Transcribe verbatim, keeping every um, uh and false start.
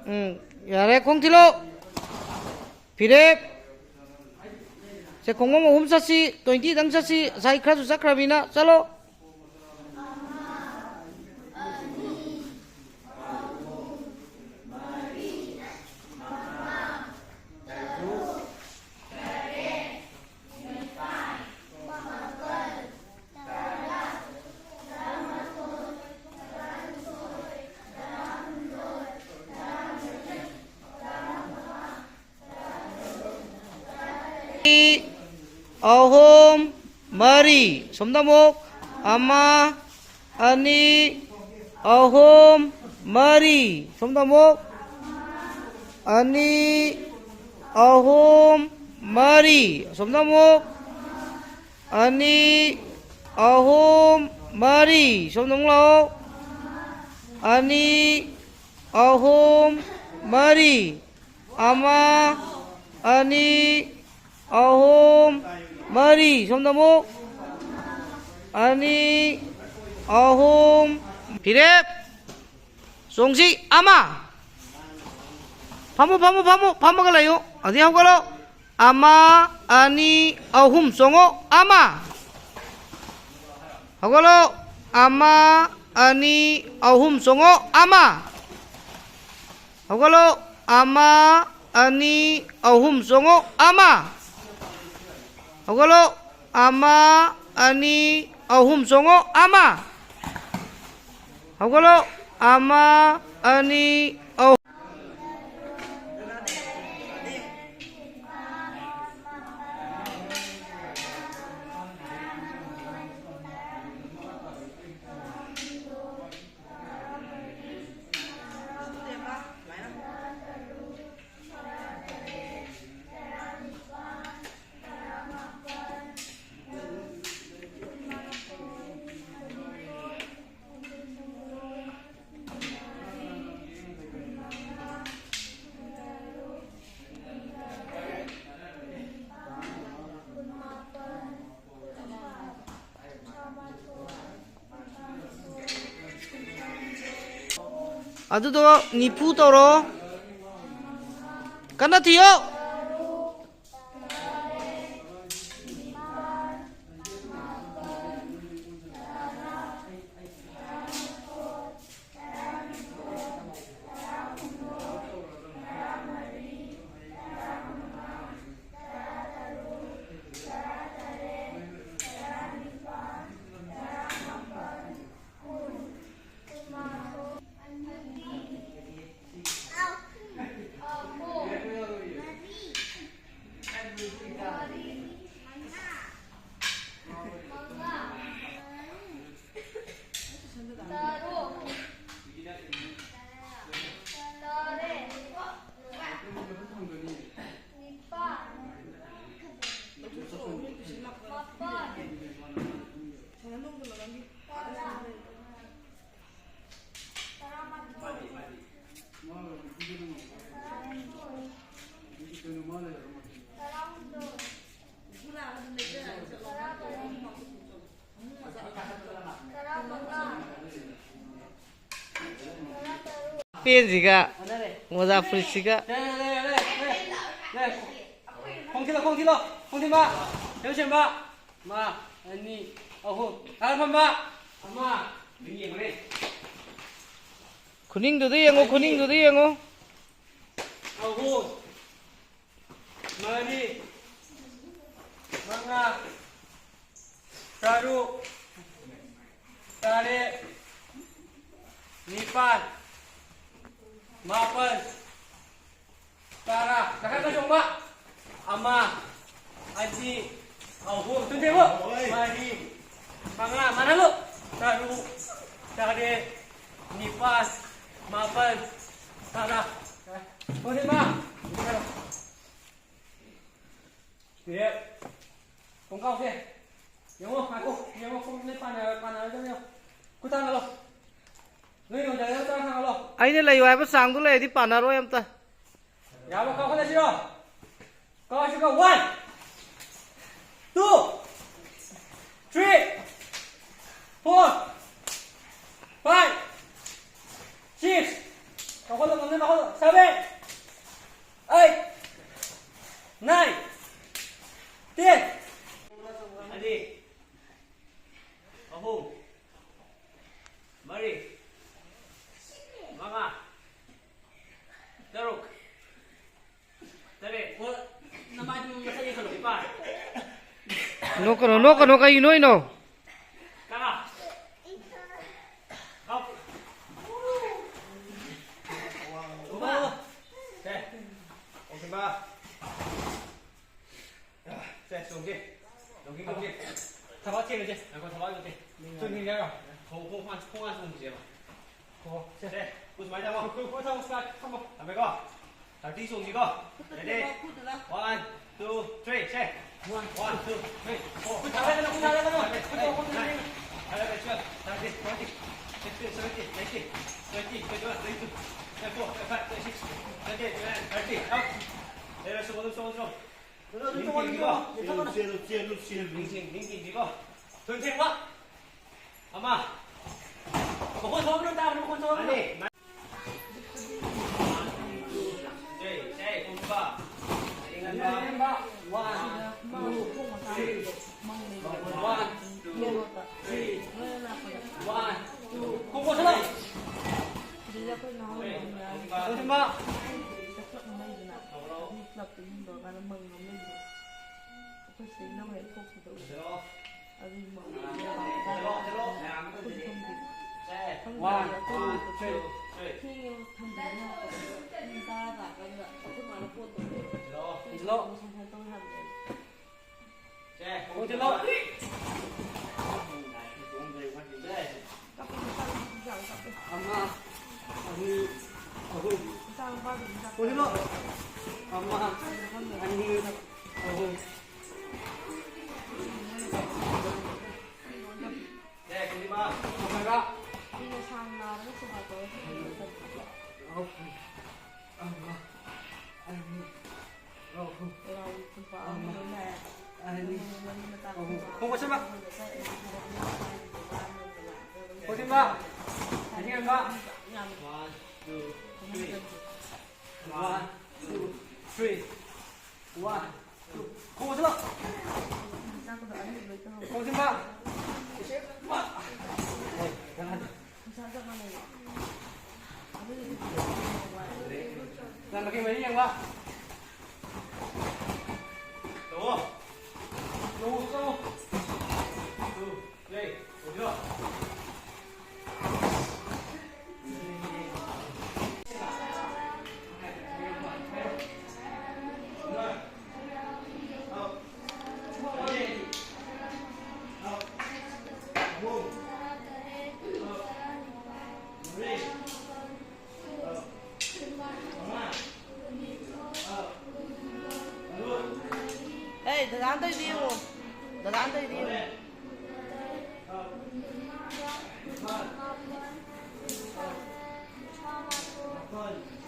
ꯎꯝ, ꯌꯥꯔꯦ, ꯈꯣꯡ ꯊꯤꯜꯂꯣ꯫ ꯐꯤꯔꯦꯞ꯫ ꯁꯦ, ꯈꯣꯡꯕꯝ ꯑꯍꯨꯝ ꯆꯠꯁꯤ, ꯇ꯭ꯋꯦꯟꯇꯤꯗꯪ ꯆꯠꯁꯤ, ꯉꯁꯥꯏ ꯈꯔꯁꯨ ꯆꯠꯈ꯭ꯔꯕꯅꯤꯅ, ꯆꯠꯂꯣ꯫ ꯑꯍꯨꯝ, ꯃꯔꯤ꯫ ꯁꯣꯝꯗ ꯑꯃꯨꯛ꯫ ꯑꯃ, ꯑꯅꯤ, ꯑꯍꯨꯝ, ꯃꯔꯤ꯫ ꯁꯣꯝꯗ ꯑꯃꯨꯛ꯫ ꯑꯅꯤ, ꯑꯍꯨꯝ, ꯃꯔꯤ꯫ ꯁꯣꯝꯗ ꯑꯃꯨꯛ꯫ ꯑꯅꯤ, ꯑꯍꯨꯝ, ꯃꯔꯤ꯫ ꯁꯣꯝꯗ ꯑꯃꯨꯛ ꯂꯥꯛꯑꯣ꯫ ꯑꯅꯤ, ꯑꯍꯨꯝ, ꯃꯔꯤ꯫ ꯑꯃ, ꯑꯅꯤ, ꯑꯍꯨꯝ, ꯃꯔꯤ꯫ ꯁꯣꯝꯗ ꯑꯃꯨꯛ꯫ ꯑꯅꯤ, ꯑꯍꯨꯝ꯫ ꯐꯤꯔꯦꯞ꯫ ꯆꯣꯡꯁꯤ꯫ ꯑꯃ꯫ ꯐꯝꯃꯨ, ꯐꯝꯃꯨ, ꯐꯝꯃꯨ꯫ ꯐꯝꯃꯒ ꯂꯩꯌꯨ꯫ ꯑꯗꯩ ꯍꯧꯒꯠꯂꯣ꯫ ꯑꯃ, ꯑꯅꯤ, ꯑꯍꯨꯝ꯫ ꯆꯣꯡꯉꯣ꯫ ꯑꯃ꯫ ꯍꯧꯒꯠꯂꯣ꯫ ꯑꯃ, ꯑꯅꯤ, ꯑꯍꯨꯝ꯫ ꯆꯣꯡꯉꯣ꯫ ꯑꯃ꯫ ꯍꯧꯒꯠꯂꯣ꯫ ꯑꯃ, ꯑꯅꯤ, ꯑꯍꯨꯝ꯫ ꯆꯣꯡꯉꯣ꯫ ꯑꯃ꯫ ꯍꯧꯒꯠꯂꯣ꯫ ꯑꯃ, ꯑꯅꯤ, ꯑꯍꯨꯝ꯫ ꯆꯣꯡꯉꯣ꯫ ꯑꯃ꯫ ꯍꯧꯒꯠꯂꯣ꯫ ꯑꯃ, ꯑꯅꯤ, ꯑꯍꯨꯝ꯫ ꯑꯗꯨꯗꯣ ꯅꯤꯐꯨ ꯇꯧꯔꯣ꯫ ꯀꯟꯅ ꯊꯤꯌꯣ꯫ ꯄꯦꯟꯁꯤꯒ ꯃꯣꯖꯥ ꯐꯨꯔꯤꯠꯁꯤꯒ꯫ ꯈꯣꯡ ꯊꯤꯜꯂꯣ, ꯈꯣꯡ ꯊꯤꯜꯂꯣ, ꯈꯣꯡ ꯊꯤꯟꯕ꯫ ꯁꯦꯝꯕ, ꯁꯦꯝꯕ꯫ ꯑꯃ, ꯑꯅꯤ, ꯑꯍꯨꯝ꯫ ꯇꯔꯥ ꯐꯝꯕ꯫ ꯑꯃ꯫ ꯈꯨꯅꯤꯡꯗꯨꯗ ꯌꯦꯡꯉꯣ, ꯈꯨꯅꯤꯡꯗꯨꯗ ꯌꯦꯡꯉꯣ꯫ ꯑꯍꯨꯝ꯫ ꯃꯔꯤ, ꯃꯉꯥ, ꯇꯔꯨꯛ, ꯇꯔꯦꯠ, ꯅꯤꯄꯥꯜ, ꯃꯥꯄꯜ, ꯇꯔꯥ꯫ ꯀꯥꯈꯠꯄ ꯆꯣꯡꯕ꯫ ꯑꯃ, ꯑꯅꯤ, ꯑꯍꯨꯝ꯫ ꯇꯨꯝꯊꯦꯡꯉꯨ꯫ ꯃꯔꯤ, ꯃꯉꯥ꯫ ꯃꯥꯟꯍꯜꯂꯨ꯫ ꯇꯔꯨꯛ, ꯇꯔꯦꯠ, ꯅꯤꯄꯥꯜ, ꯃꯥꯄꯜ, ꯇꯔꯥ꯫ ꯀꯣꯟꯁꯤꯟꯕ꯫ ꯁꯤꯗ ꯈꯣꯡꯀꯥꯎꯁꯦ ꯌꯦꯡꯉꯣ, ꯉꯥꯏꯈꯣ, ꯌꯦꯡꯉꯣ, ꯈꯣꯡꯁꯦ ꯄꯥꯟꯅ-, ꯄꯥꯟꯅꯔꯣꯏꯗꯕꯅꯦ꯫ ꯈꯨꯠ ꯊꯥꯡꯒꯠꯂꯣ꯫ ꯅꯣꯏ ꯌꯣꯟꯖꯔꯒ ꯆꯥ ꯊꯥꯡꯒꯠꯂꯣ꯫ ꯑꯩꯅ ꯂꯩꯌꯨ ꯍꯥꯏꯕ ꯆꯥꯡꯗꯣ ꯂꯩꯔꯗꯤ ꯄꯥꯟꯅꯔꯣꯏ ꯑꯝꯇ꯫ ꯌꯥꯕ, ꯀꯥꯎꯈꯠꯂꯁꯤꯔꯣ? ꯀꯥꯎꯁꯤꯀꯣ, one, two, three, four, five, six, ꯀꯩꯅꯣ, ꯅꯣꯛꯀꯅꯣ, ꯀꯩ ꯅꯣꯛꯏꯅꯣ? ꯁꯦ, ꯆꯣꯡꯁꯦ꯫ ꯖꯣꯒꯤꯡ ꯇꯧꯁꯦ꯫ ꯊꯕꯥꯛ ꯊꯦꯡꯉꯁꯦ꯫ ꯉꯥꯏꯈꯣ, ꯊꯕꯥꯛ ꯅꯠꯇꯦ꯫ ꯆꯣꯡꯁꯦ ꯍꯥꯏꯔꯣ? ꯈꯣꯡ, ꯈꯣꯡ, ꯈꯣꯡ, ꯈꯣꯡ ꯍꯥꯟꯅ ꯆꯣꯡꯁꯦꯕ꯫ ꯍꯣ, ꯁꯦ꯫ ꯁꯦ, ꯈꯨꯠ ꯁꯨꯃꯥꯏꯅ ꯊꯝꯃꯣ꯫ ꯈꯨꯠ, ꯈꯨꯠ ꯊꯝꯃꯣ, ꯁꯨꯃꯥꯏꯅ ꯊꯝꯃꯣ꯫ ꯊꯝꯃꯦꯀꯣ? ꯊꯥꯔꯇꯤ ꯆꯣꯡꯁꯤꯀꯣ꯫ Ready? One, two, three, ꯁꯦ꯫ One, two, three, four, five, six, seven, eight, nine, eleven, twelve, thirteen, fourteen, fifteen, seventeen, eighteen, twenty, twenty-one, twenty-two, twenty-four, twenty-five, twenty-six, twenty-eight, twenty-nine, thirty. Out. ꯆꯦꯜꯂꯨ, ꯆꯦꯜꯂꯨ, ꯆꯦꯜꯂꯨ, ꯆꯦꯜꯂꯨ꯫ ꯆꯦꯜꯂꯨ, ꯆꯦꯜꯂꯨ, ꯆꯦꯜꯂꯨ, ꯆꯦꯜꯂꯨ꯫ ꯅꯤꯡꯁꯤꯡ, ꯅꯤꯡꯁꯤꯡ, ꯅꯤꯡꯁꯤꯡꯁꯤꯀꯣ꯫ ꯊꯨꯟ ꯊꯦꯡꯕ꯫ ꯑꯃ꯫ ꯃꯈꯣꯟ ꯊꯣꯛꯑꯕ ꯅꯪ ꯇꯥꯕ꯭ꯔꯥ? ꯃꯈꯣꯟ ꯊꯣꯛꯑꯕ? ꯑꯅꯤ꯫ ꯁꯦ, ꯁꯦ, ꯀꯨꯝꯕ꯫ ꯑꯅꯦꯝꯕ꯫ One, two, three꯫ One, two, three꯫ One, two꯫ ꯀꯣꯛ ꯀꯣꯛꯁꯜꯂꯣ꯫ ꯀꯣꯛ ꯀꯣꯛꯁꯟꯕ꯫ ꯑꯩꯈꯣꯏ ꯁꯤꯗꯩ ꯂꯧ ꯍꯦꯛ ꯊꯣꯛꯈꯤꯕꯗꯣ꯫ ꯑꯗꯨꯒꯤ ꯃꯑꯣꯡꯗ ꯊꯦꯡꯉꯦ꯫ One, two, three꯫ ꯊꯦꯡꯉꯦꯕ ꯊꯝꯕꯤꯕ ꯌꯥꯗꯕ꯫ ꯄꯨꯡ ꯇꯔꯥ ꯇꯥꯔꯀꯥꯟꯗ ꯑꯩꯈꯣꯏ ꯃꯥꯅ ꯐꯣꯟ ꯇꯧꯔꯛꯑꯦ꯫ ꯊꯤꯜꯂꯣ꯫ ꯉꯁꯥꯏ ꯁꯨꯃꯥꯏꯅ ꯇꯧꯋꯦ ꯍꯥꯏꯕꯅꯦ꯫ ꯈꯣꯡ ꯊꯤꯜꯂꯣ꯫ ꯀꯞꯄꯦ, ꯃꯆꯥꯅꯨꯄꯤ ꯌꯥꯝ ꯀꯞꯄꯦ꯫ ꯑꯃ, ꯑꯅꯤ, ꯑꯍꯨꯝ꯫ ꯃꯆꯥꯅꯨꯄꯥꯗꯨ ꯑꯗꯨꯝ ꯀꯞꯄꯦ꯫ ꯈꯣꯡ ꯊꯤꯜꯂꯣ꯫ ꯑꯃ, ꯑꯅꯤ, ꯑꯍꯨꯝ꯫ ꯀꯨꯏꯅ ꯁꯥꯡꯅ ꯅꯥꯔꯒ ꯁꯦꯕꯥ ꯇꯧꯔ ꯊꯝꯕꯤꯕ ꯃꯇꯝꯗ꯫ ꯑꯃ, ꯑꯅꯤ, ꯑꯍꯨꯝ꯫ ꯂꯥꯎ ꯈꯨꯄꯥ ꯑꯃ, ꯑꯃ, ꯑꯅꯤ, ꯃꯔꯤ ꯃꯇꯥ ꯑꯍꯨꯝ꯫ ꯈꯨꯄꯥ ꯈꯣꯡ ꯀꯣꯠꯁꯤꯟꯕ꯫ ꯈꯣꯡ ꯀꯣꯠꯁꯤꯟꯕ꯫ ꯑꯅꯤ ꯍꯟꯕ꯫ ꯌꯥꯝ One, two, three꯫ One, two, three꯫ One, two꯫ ꯈꯣꯡ ꯀꯣꯠꯁꯤꯜꯂꯣ꯫ ꯈꯣꯡ ꯀꯣꯠꯁꯤꯟꯕ꯫ ꯅꯪ ꯃꯈꯦꯡ ꯃꯔꯤ ꯌꯦꯡꯕ꯫ ꯇꯧꯋꯣ꯫ ꯇꯧꯋꯣ, ꯇꯧꯋꯣ꯫ ꯃꯥꯄꯜ, ꯇꯔꯥꯃꯥꯊꯣꯏ, ꯇꯔꯥꯃꯥꯊꯣꯏ,